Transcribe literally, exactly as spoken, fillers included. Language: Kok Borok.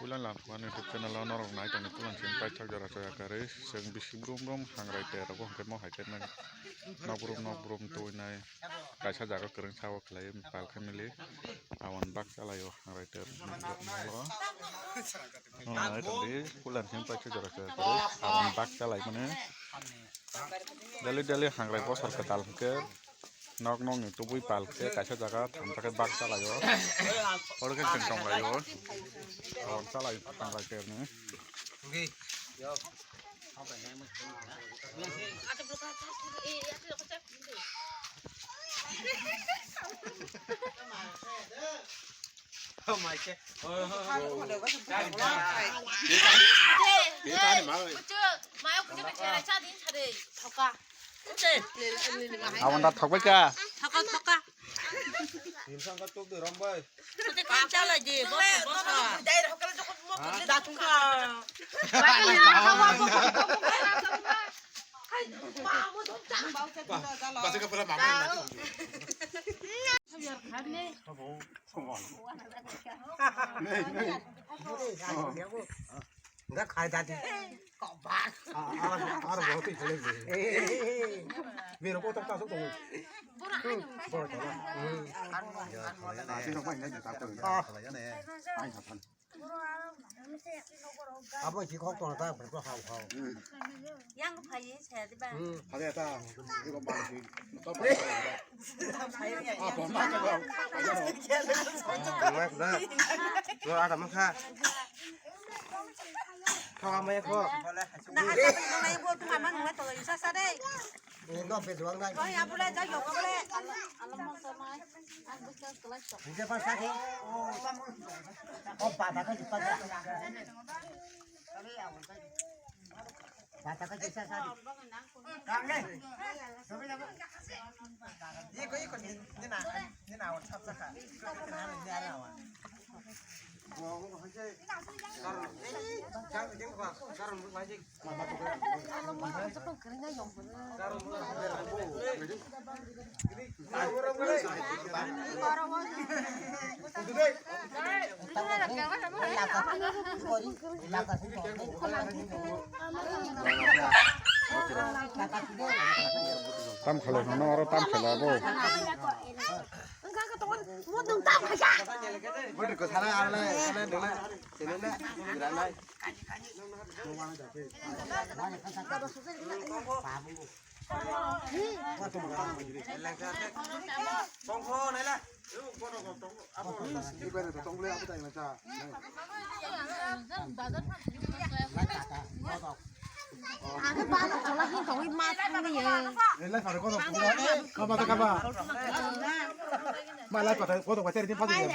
Puila lamphani YouTube channel o norok nai tongni puila chini paithak jora choya karwi chwng bisi brum brum hangrai ter rogo hwnkhe mo hai khe nai nok brum nok brum tuinai kaisa jaga kwrwng sao khlai palkha mili aboni baksa laio hangrai ter noklo. Norok nai tongdi puila chini paithak jora choya karwi aboni baksa lai mani daily daily hangrai bosor kwtal hwnkhe. Nok nokni tubui pal khe kaisa jaga thamsa khe bak chalaio. Oro khe chwng tonglaio. Hor chalai tanglai terni. Aboni da thokbai kha. Thokol thokol. Nimsa wngkha tok de rombai. Tete kok chalai de, boso, boso. Datung ka. Basa ka pala mama na. Nei, nei. Enggak, khai tadi. Kobar. Ah, ah, ah, roti boleh, boleh. Eh. Biro kotak tasuk tu. Hmm, boleh, boleh. Hmm. Ah, sino pa ini tak tahu. Ah. Ai, kapan? Apa sih kok tuh, tak berapa hau, hau. Hmm. Yang kepala saya tiba. Hmm. Ada tak? Ini kok balik sih? Kau balik. Apa, apa, apa? Ayo. Ah, enak dah. Lo ada makan. Khawa maya kho. Na hasa pang nang nai bo tuma mang nai tolo isa sa dei. Ni no pe juang nai. Koi abu le jai yo ko le. Nije pa sa khe. O pa ta khe pa. Ba ta khe sa sa. Kang le. Sobe na. Ye ko ye ko ni na ni na wa chap sa kha. Ni na ni na wa. Tam khalai mano oro tam khalai abo. Wngkha khe tongo, mo nwng tam khaikha. Bwtwi kwthara ale, ale dole, chenene, granai. Tongkho naila. Ibere to tongle abo tai mata. Ang bana kola hin tongwi ma thangni ya. Elai phare kono kaba to kaba. Ma lai phare kono ba teri din phadi ya.